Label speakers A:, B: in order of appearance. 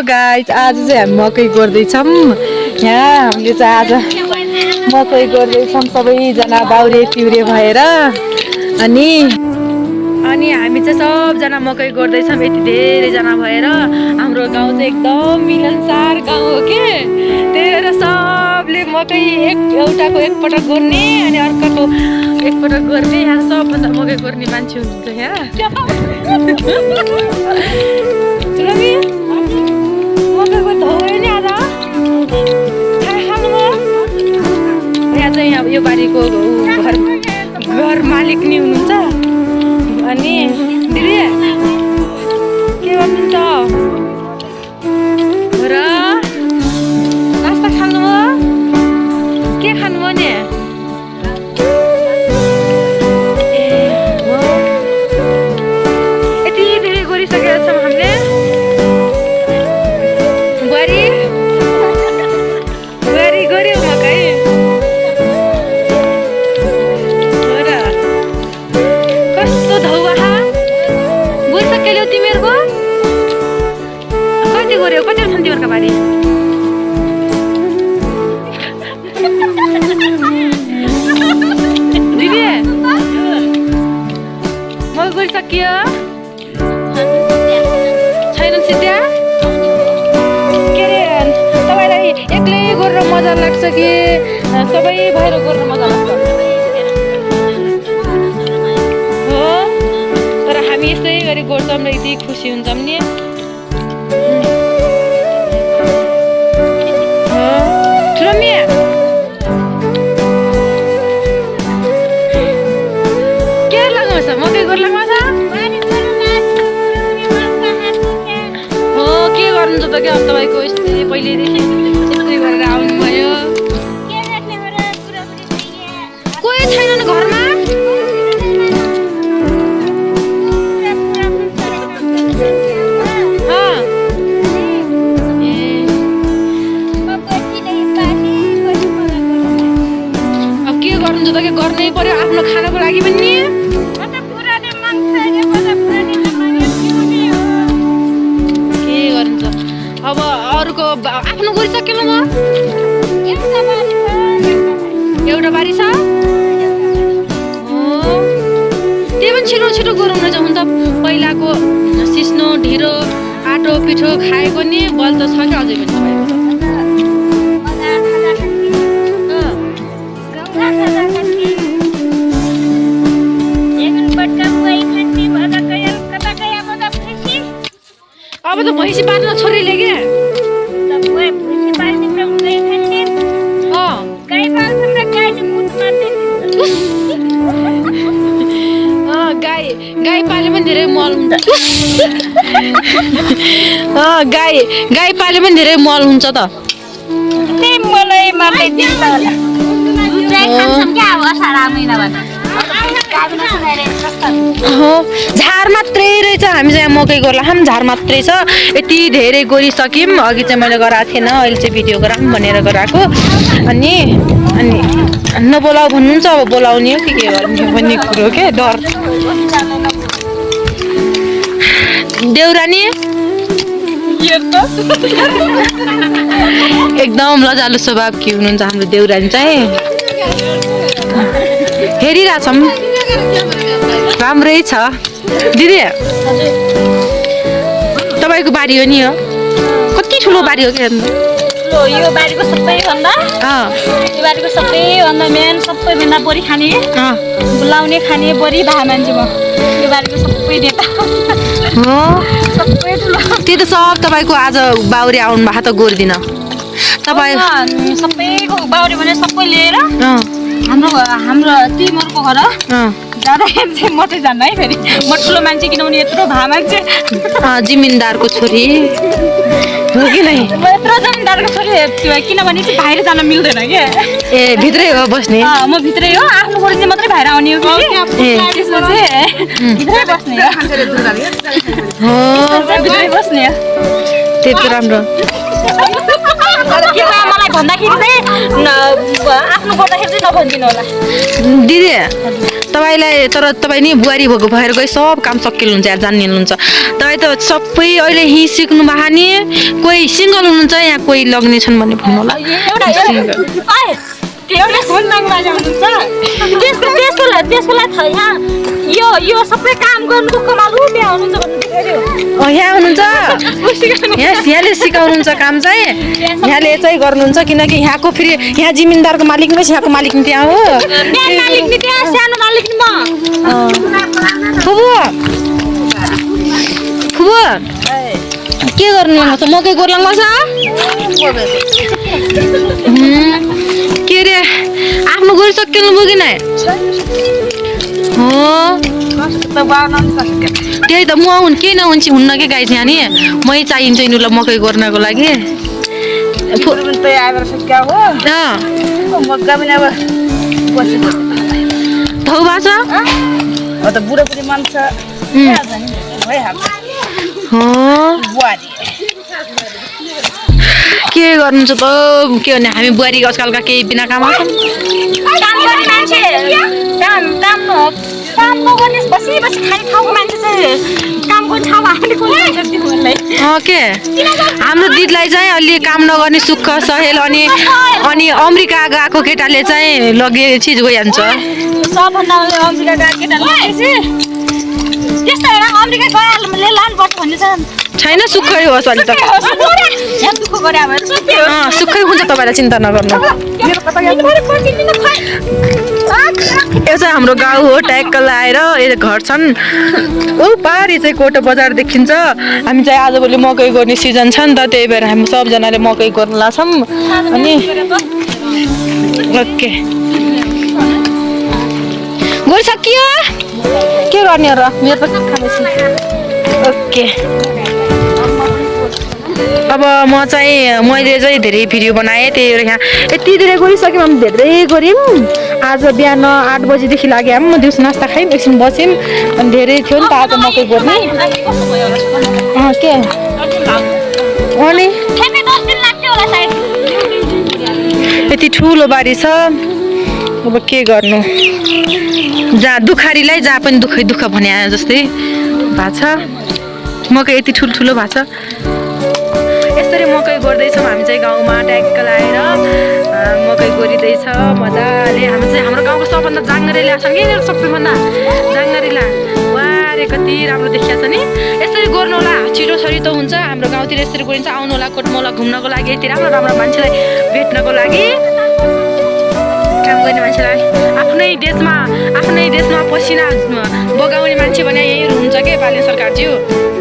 A: Guys, आज चाहिँ हामी मकै गर्दैछौँ। यहाँ हामीले चाहिँ आज मकै गर्दैछौँ सबैजना बाउरे पिउरे भएर। अनि हामी चाहिँ सबजना मकै गर्दैछौँ यति धेरैजना भएर। हाम्रो गाउँ चाहिँ एकदम मिलनसार गाउँ हो के, त्यही भएर सबले मकै एउटाको एकपटक गर्ने अनि अर्काको एकपटक गर्ने। यहाँ सबभन्दा मकै गर्ने मान्छे हुनुहुन्छ यहाँ। मकैको धौरै नि आज खानुभयो। यहाँ चाहिँ अब यो बारीको घर मालिक नि हुनुहुन्छ। अनि दिदी के गर्नुहुन्छ र नास्ता खानुभयो? के खानुभयो नि? यति धेरै गरिसकेका छौँ हामीले। बुहारी गऱ्यो मकै। कस्तो धौवा गइसक्यो तिमीहरूको? कति गऱ्यो? कति छन् तिमीहरूको बारी? दिदी मकै गरिसक्यो? छैन सिद्ध्या? के अरे तपाईँलाई एक्लै गरेर मजा लाग्छ कि सबै भएर गरेर मजा लाग्छ? हो, तर हामी यसै गरी गर्छौँ र यति खुसी हुन्छौँ नि। ठुलोमी के लाग्नु छ? मकै गरेर लाग्नु छ? हो, के गर्नु त क्या तपाईँको यस्तै पहिल्यैदेखि यस्तै गरेर आउनुभयो। कोही छैनन् घरमा? अब के गर्नु त के गर्नै पर्यो आफ्नो खानको लागि पनि नि। के गर्नु त अब अरूको आफ्नो गरिसक्यो म। एउटा बारी छ? त्यही पनि छिटो छिटो गरौँ रहेछ। हुन त पहिलाको सिस्नो ढिँडो आटो पिठो खाएको नि बल त छ क्या अझै पनि तपाईँको। अब त भैँसी पाल्न छोरीले के गाई पाले पनि धेरै मल हुन्छ। गाई पाले पनि धेरै मल हुन्छ त। झार मात्रै रहेछ। हामी चाहिँ मकै गर्ला हम झार मात्रै छ। यति धेरै गरिसक्यौँ। अघि चाहिँ मैले गराएको थिएन, अहिले चाहिँ भिडियो गराऊँ भनेर गराएको। अनि नबोलाऊ भन्नुहुन्छ, अब बोलाउने हो कि के गर्ने भन्ने कुरो के डर। देउरानी एकदम लजालु स्वभावकी हुनुहुन्छ हाम्रो देउरानी चाहिँ। हेरिरहेछौँ, राम्रै छ। दिदी तपाईँको बारी हो नि? हो, कति ठुलो बारी हो क्या?
B: यो बारीको सबैभन्दा मेन सबैभन्दा बढी खाने बोलाउने खाने बढी भए मान्छे म। यो बारीको सबै नेता
A: हो,
B: सबै ठुलो।
A: त्यही त सब तपाईँको आज बाउरी आउनु भएको त गोर्दिन तपाईँ
B: सबैको बाउरी भने सबै लिएर हाम्रो टिमहरूको घर जाँदाखेरि चाहिँ म चाहिँ जान्न है। फेरि म ठुलो मान्छे किनभने यत्रो भए मान्छे
A: जिमिनदारको छोरी हो कि नै?
B: म यत्रो जमिनदारको छोरी किनभने चाहिँ बाहिर जान मिल्दैन क्या।
A: ए, भित्रै हो बस्ने?
B: म भित्रै हो, आफ्नो गोरी चाहिँ मात्रै बाहिर आउने हो कि त्यसमा चाहिँ भित्रै बस्ने हो। भित्रै बस्ने
A: त्यति राम्रो।
B: मलाई भन्दाखेरि चाहिँ आफ्नो गर्दाखेरि चाहिँ नभनिदिनु होला
A: दिदी तपाईँलाई तर तपाईँ नि बुहारी भएको भएर गई सब काम सकिनुहुन्छ या जान्नुहुन्छ तपाईँ त सबै अहिले यहीँ सिक्नु भएको नि कोही सिङ्गल हुनुहुन्छ यहाँ कोही लग्ने छन् भन्ने भन्नु होला
B: एउटा सुन्दाङ बाजा हुनुहुन्छ त्यसको लागि यहाँ यो सबै काम गर्नुको कमाल त्यहाँ हुनुहुन्छ भन्नु
A: यहाँ हुनुहुन्छ यहाँले सिकाउनुहुन्छ काम चाहिँ यहाँले चाहिँ गर्नुहुन्छ किनकि यहाँको फेरि यहाँ जिम्मेदारको मालिक पनि यहाँको मालिक पनि त्यहाँ हो
B: मालिक नि त्यहाँ सानो मालिक नि म
A: के गर्नु लाग्छ मकै गोर्लाङ लाग्छ के अरे आफ्नो गरिसक्नु पुगेन हो त्यही त म आउनु केही नहुन्छ हुन्न कि गाई यहाँ नि मै चाहिन्छ यिनीहरूलाई मकै गर्नको लागि थाउ के गर्नुहुन्छ त के भने हामी बुहारी आजकलका केही बिना काम
B: काम नगर्ने बसी खाने ठाउँको मान्छे चाहिँ काम गर्ने ठाउँमा आउने
A: के हाम्रो दिदीलाई चाहिँ अलि काम नगर्ने सुख सहेल अनि अमेरिका गएको केटाले चाहिँ लगे चिज गइहाल्छ
B: सबभन्दा अमेरिका गएको केटाले त्यस्तो होइन अमेरिका गएले लानुपर्छ भन्ने छ
A: छैन सुखै होस् अलि त सुखै हुन्छ तपाईँलाई चिन्ता नगर्नु यो चाहिँ हाम्रो गाउँ हो ट्याक्क लाएर यो घर छन् ऊ पारी चाहिँ कोटो बजार देखिन्छ हामी चाहिँ आजभोलि मकै गर्ने सिजन छ नि त त्यही भएर हामी सबजनाले मकै गर्नु लाग्छौँ अनि ओके गरिसकियो के गर्ने र मेरो पनि खाँदैछु ओके अब मैले चाहिँ धेरै भिडियो बनाएँ त्यही भएर यहाँ यति धेरै गरिसक्यौँ हामी धेरै गऱ्यौँ आज बिहान 8 बजीदेखि लाग्यो म दिउँसो नास्ता खायौँ एकछिन बस्यौँ अनि धेरै थियो नि त आज मकै गर्ने के अनि यति ठुलो बारी छ अब के गर्नु जहाँ दुखारीलाई जहाँ पनि दुःख भने जस्तै भएको छ मकै यति ठुलो भएको छ यसरी मकै गर्दैछौँ हामी चाहिँ गाउँमा ट्याक्क लाएर मकै गरिँदैछ मजाले हाम्रो गाउँको सबभन्दा जाङ्गरे ल्याएको छन् कि सबैभन्दा जाङ्गरीला वारे कति राम्रो देखिया छ नि यसरी गर्नु होला छिटो छरितो हुन्छ हाम्रो गाउँतिर यसरी गरिन्छ आउनु होला कोटमौला घुम्नको लागि यति राम्रो राम्रो मान्छेलाई भेट्नको लागि काम गर्ने मान्छेलाई आफ्नै देशमा पसिना बगाउने मान्छे भने यहीँ हुन्छ के बाल्य सरकारज्यू